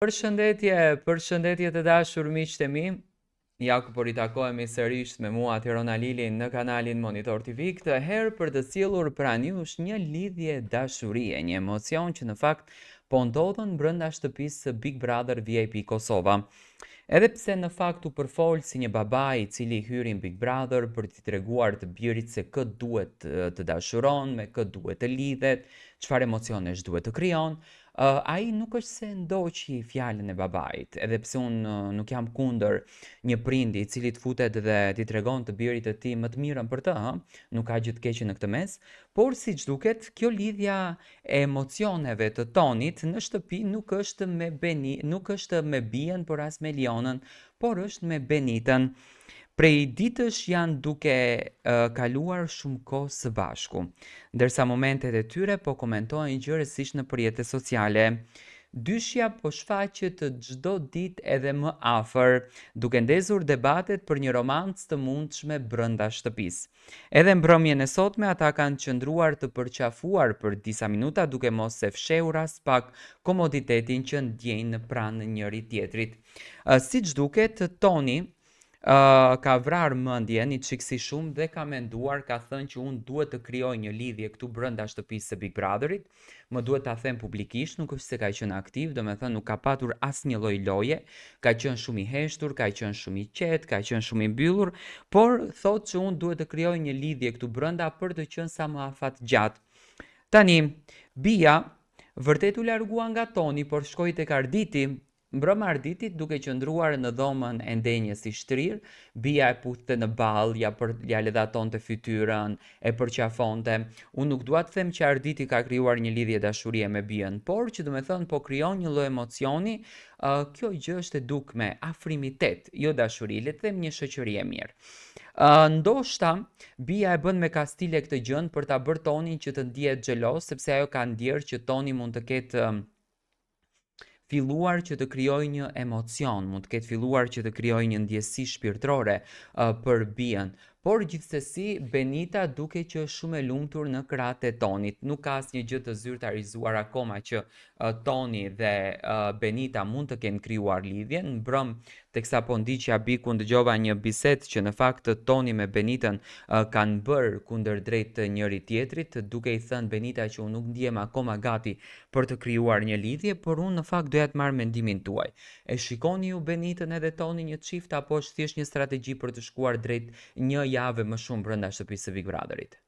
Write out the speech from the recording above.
Përshëndetje, përshëndetje të dashur miqtë e mi. Ja ku po ritakohemi sërish me mua Tiron Alili në kanalin Monitor TV, këtë herë për të sjellur pranë jush një lidhje dashurie, një emocion që në fakt po ndodhën brenda shtëpisë së Big Brother VIP Kosova. Edhe pse në fakt u përfol si një baba i cili hyri në Big Brother për t'i treguar të birit se kë duhet të dashuron, me kë duhet të lidhet, çfarë emocionesh duhet të krijon, Ai nuk është se ndoqi fjalën e babait, edhe pse unë nuk jam kundër një prindi i cili të futet dhe t'i tregon të birit të tij më të mirën për të, ë, nuk ka gjë të keqe në këtë mes, por siç duket kjo lidhja e emocioneve të Tonit në shtëpi nuk është me Beni, nuk është me Bijën, por as me Lionën, por është me Benitën. Prej ditësh janë duke kaluar shumë kohë së bashku, ndërsa momentet e tyre po komentohen gjerësisht nëpër rrjete sociale. Dyshja po shfaqet çdo ditë edhe më afër, duke ndezur debatet për një romancë të mundshme brenda shtëpisë. Edhe mbrëmjen e sotme ata kanë qëndruar të përqafuar për disa minuta duke mos e fshehur aspak komoditetin që ndjejnë pranë njëri-tjetrit. Siç duket, Toni ka vrarë mendjen një çik si shumë dhe ka menduar, ka thënë që unë duhet të krijoj një lidhje këtu brenda shtëpisë së Big Brotherit, më duhet ta them publikisht, nuk është se ka qenë aktiv, domethënë nuk ka patur asnjë lloj loje, ka qenë shumë i heshtur, ka qenë shumë i qetë, ka qenë shumë i mbyllur, por thotë që unë duhet të krijoj një lidhje këtu brenda për të qenë sa më afatgjatë. Tani, Bia vërtet u largua nga Toni, por shkoi tek Arditi. Mbrëmë Arditi duke qëndruar në dhomën e ndenjës i shtrirë, Bia e puthte në ballë, ia për, ia ledhatonte fytyrën, e përqafonte. Unë nuk dua të them që Arditi ka krijuar një lidhje dashurie me Bijën, por që domethënë po krijon një lloj emocioni, uh, kjo gjë është e dukme, afrimitet, jo dashuri, le të them një shoqëri e mirë. Uh, ndoshta Bia e bën me kastile këtë gjënë për ta bërë Tonin që të ndihet xheloz, sepse ajo ka ndjerë që Toni mund të ketë filluar që të krijojë një emocion, mund të ketë filluar që të krijojë një ndjesi shpirtërore uh, për Bijën. Por gjithsesi Benita duket që është shumë e lumtur në krahët e Tonit. Nuk ka asnjë gjë të zyrtarizuar akoma që uh, Toni dhe uh, Benita mund të kenë krijuar lidhjen. Mbrëm teksa po ndiqja Bikun dëgjova një bisedë që në fakt Toni me Benitën uh, kanë bërë kundërdrejt njëri tjetrit, duke i thënë Benita që unë nuk ndihem akoma gati për të krijuar një lidhje, por unë në fakt doja të marr mendimin tuaj. E shikoni ju Benitën edhe Tonin një çift apo është thjesht një strategji për të shkuar drejt një jave më shumë brenda shtëpisë së Big Brotherit?